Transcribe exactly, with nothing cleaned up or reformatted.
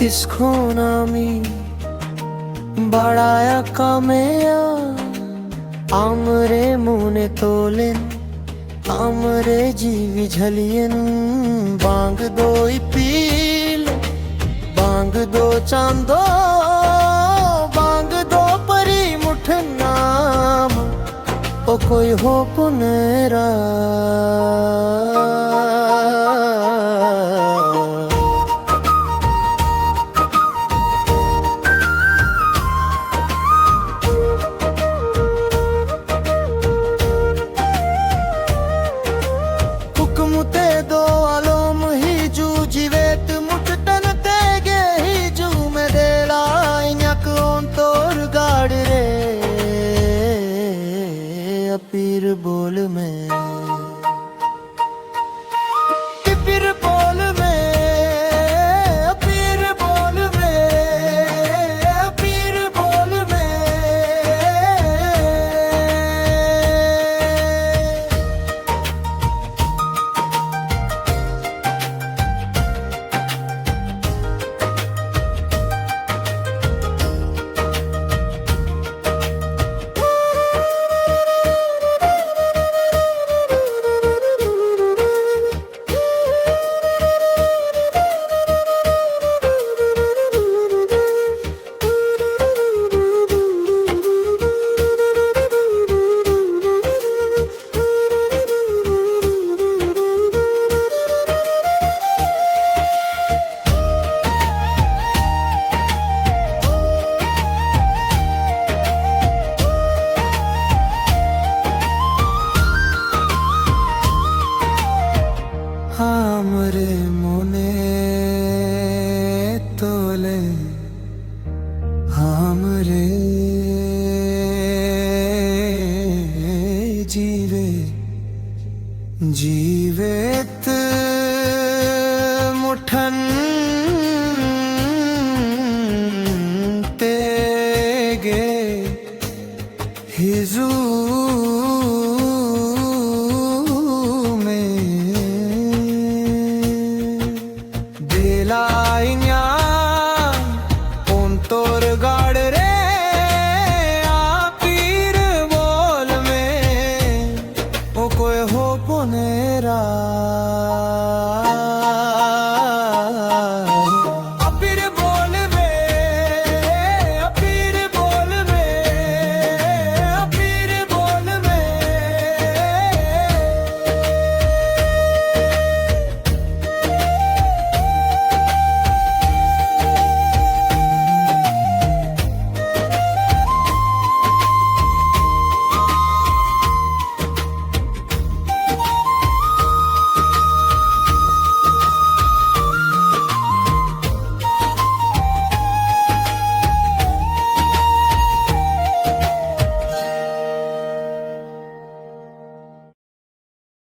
ᱛᱤᱥ ᱠᱷᱚᱱ ᱟᱢᱤᱧ ᱵᱟᱲᱟᱭ ᱟᱠᱟᱫ ᱢᱮᱭᱟ, ᱟᱢᱨᱮ ᱢᱚᱱᱮ ᱛᱚᱞᱮᱱ, ᱟᱢᱨᱮ ᱡᱤᱣᱤ ᱡᱷᱟᱹᱞᱤᱭᱮᱱ᱾ ᱵᱟᱝ ᱫᱚ ᱤᱯᱤᱞ, ᱵᱟᱝ ᱫᱚ ᱪᱟᱸᱫᱚ, ᱵᱟᱝ ᱫᱚ ᱯᱟᱹᱨᱤ ᱢᱩᱴᱷᱟᱹᱱ ᱟᱢ, ᱚᱠᱚᱭ ᱦᱚᱯᱚᱱ ᱮᱨᱟ᱾ ᱠᱩᱠᱢᱩ ᱛᱮᱫᱚ ᱟᱞᱚᱢ ᱦᱤᱡᱩᱜ, ᱡᱤᱣᱮᱫ ᱢᱩᱴᱷᱟᱹᱱ ᱛᱮᱜᱮ ᱦᱤᱡᱩᱜ ᱢᱮ ᱫᱮᱞᱟ ᱤᱧᱟᱜ ᱚᱱᱛᱚᱨ ᱜᱟᱲ ᱨᱮ᱾ ᱟᱹᱯᱤᱨ ᱵᱚᱞ ᱢᱮ, ᱟᱹᱯᱤᱨ ᱵᱚᱞ ᱢᱮ, ᱟᱹᱯᱤᱨ ᱵᱚᱞ ᱢᱮ, ᱟᱹᱯᱤᱨ ᱵᱚᱞ ᱢᱮ᱾ ᱟᱢᱨᱮ ᱢᱚᱱᱮ ᱛᱚᱞᱮ, ᱟᱢᱨᱮ ᱡᱤᱣᱮ, ᱡᱤᱣᱮᱫ ᱢᱩᱴᱷᱟᱹᱱ ᱛᱮᱜᱮ ᱦᱤᱡᱩᱜ ᱢᱮ ᱫᱮᱞᱟ ᱤᱧᱟᱜ ᱚᱠᱚᱭ ᱦᱚᱯᱚᱱ ᱮᱨᱟ᱾